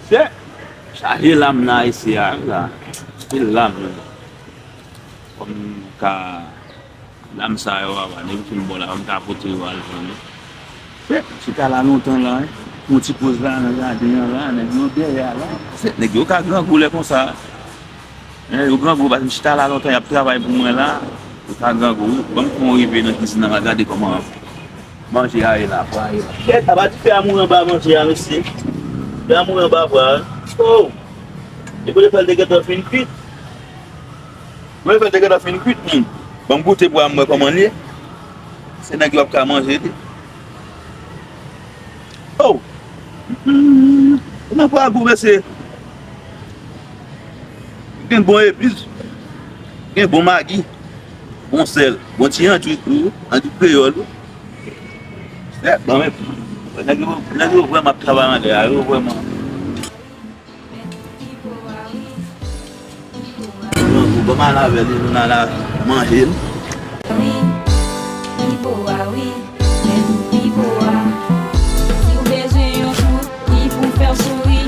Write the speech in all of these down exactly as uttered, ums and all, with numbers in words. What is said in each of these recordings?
Chè, chaje lam nan isi a, wi la. Pil lam, wi. Kòm ka, lam sa yo, papa, depi fin bò la, m ka pote yo al vann. Chè, m chita la lontan la, wi. Yon ti poz la, nan jaden an la, nèg yo dèyè a la. Chè, nèg yo ka grangou lè konsa. Hein, yo grangou, paske m chita la lontan, y ap travay pou mwen la. Yo ka grangou, wi. Ban m fè yon rive nan kizin nan, m al gade kòman manje a ye la, pwa ye la. Kèt, apa dife a mouri anba manje a, mesye. Dife a mouri anba pwa, wi. Oh! E kote fè l te gentan fin kuit. Kote fè l te gentan fin kuit, hmm. Ban m goute pwa m wè kòman l ye. Se nèg yo ap ka manje, wi. Oh! Hmm. Nan pwa gou, mesye. Gen bon epis. Gen bon magi. Bon sèl. Bon ti andjwi tou. Andjwi kreyòl. Sèt, bon, men, nèg yo, nèg yo vrèman ap travay anlè a, yo vrèman. Bon, bon, ban m al avè li, nou n al manje l. Wi, pipo a wi, men tou pipo a. Si w bezwen yon twoup ki pou fè w souri,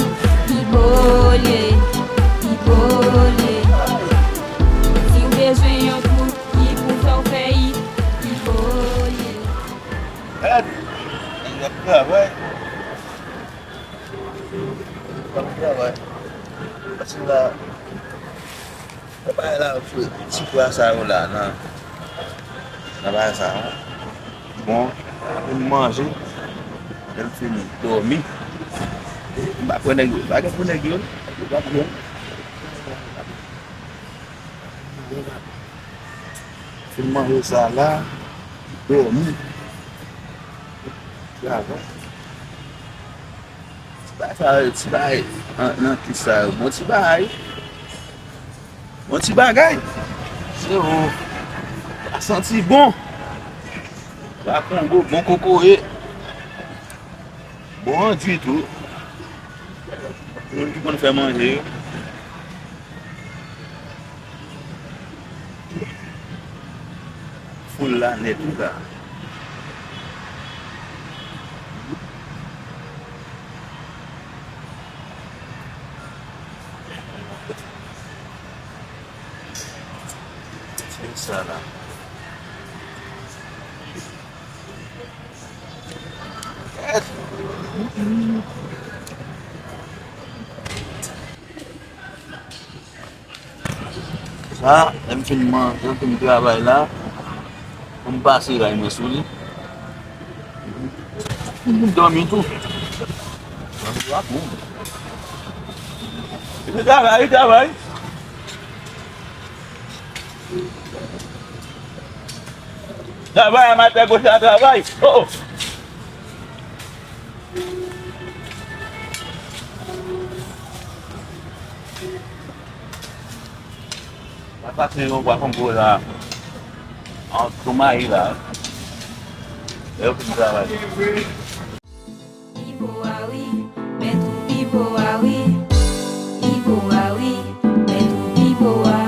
pipo l ye, pipo l ye. Si w bezwen yon twoup ki pou fè w fè it, pipo l ye. Gad, nèg yo ap travay. Ap travay. Paske la, nan bagay la, ti pwa sa yo la, nan, nan bagay sa yo. Bon, pou m manje, lè m fini, dòmi. M pa kwè nèg yo, pa gen pou nèg yo, yo pa byen. Fin manje sa la, dòmi. Travay. Ti bagay sa yo, ti bagay nan, nan kis sa yo. Bon ti bagay. Bon ti bagay. Se ou. Sa santi bon. Ba Kongo, bon kokoye. Bon andjwi tou. Moun ki konn fè manje yo. Foul la nèt wi la. Se sa la. Sa, lè m fin manje, lè m fin travay la, pou m pase ray mwen sou li. M vin dòmi tou. Dòmi la pou m. Li travay, li travay. Travay, amatè goch la travay. Oh, oh. Mwen pase yon bwa kongo la. An tou mayi la. Lè yo fin travay. Pipo a wi, men tou pipo a wi. Pipo a wi, men tou pipo a.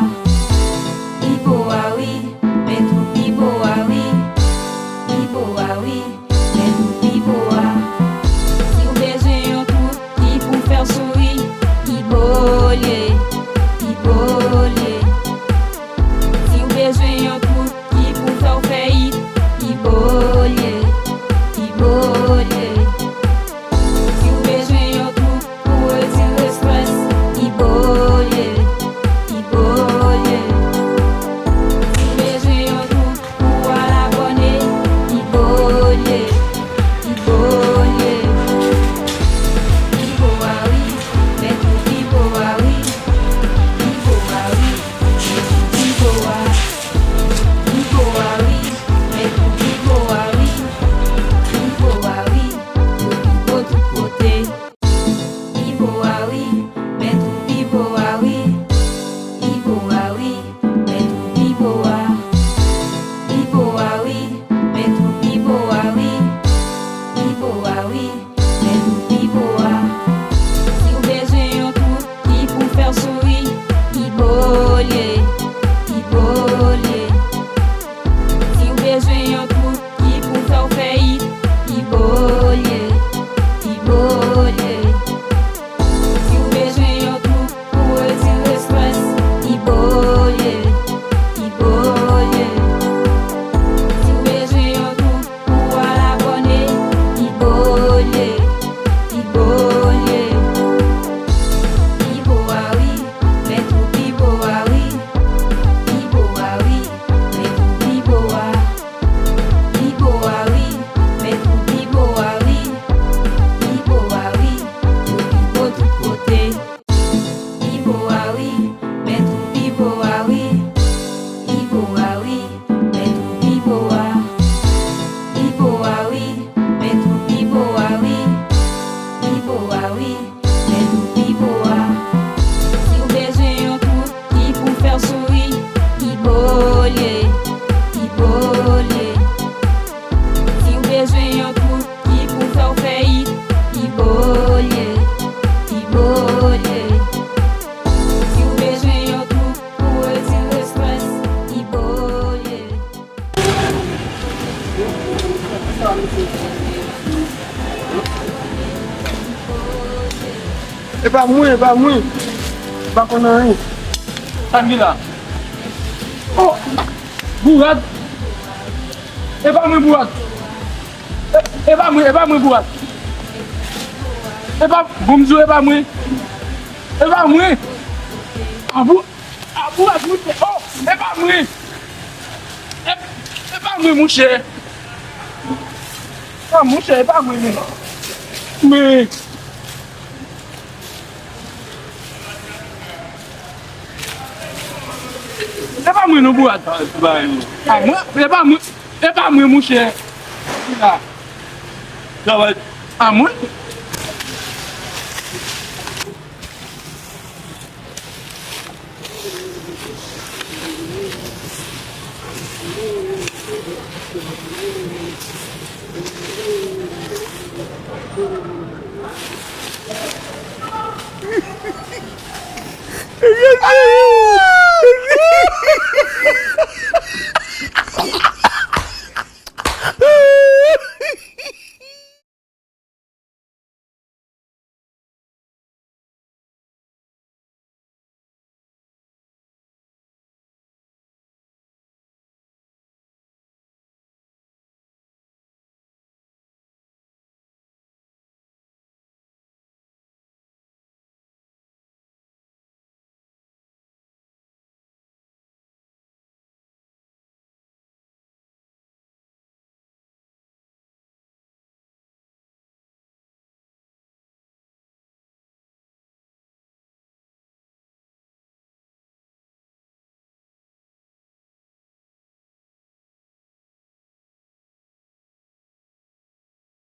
Pipo a wi, men tou pipo a wi. Pipo a wi, men tou pipo a. Si w bezwen yon twoup ki pou fè w souri, pipo l ye, pipo l ye. Si w bezwen yon twoup ki pou fè w fè it, pipo l ye, pipo l ye. Si w E pa mwen, e pa mwen. M pa konn anyen. Sa k gen la? Oh! Bourad! E pa mwen, Bourad! E, e pa mwen, e pa mwen, Bourad! E pa, bon, m di w, e pa mwen! E pa mwen! A, Bou-, a, Bourad, mouche! Oh! E pa mwen! E, e pa mwen, mouche! A, mouche, e pa mwen, men! Men! E pa mwen non, Bourad. A, mwen, e pa mwen, e pa mwen, monchè. Ki la. Travay. A, mwen.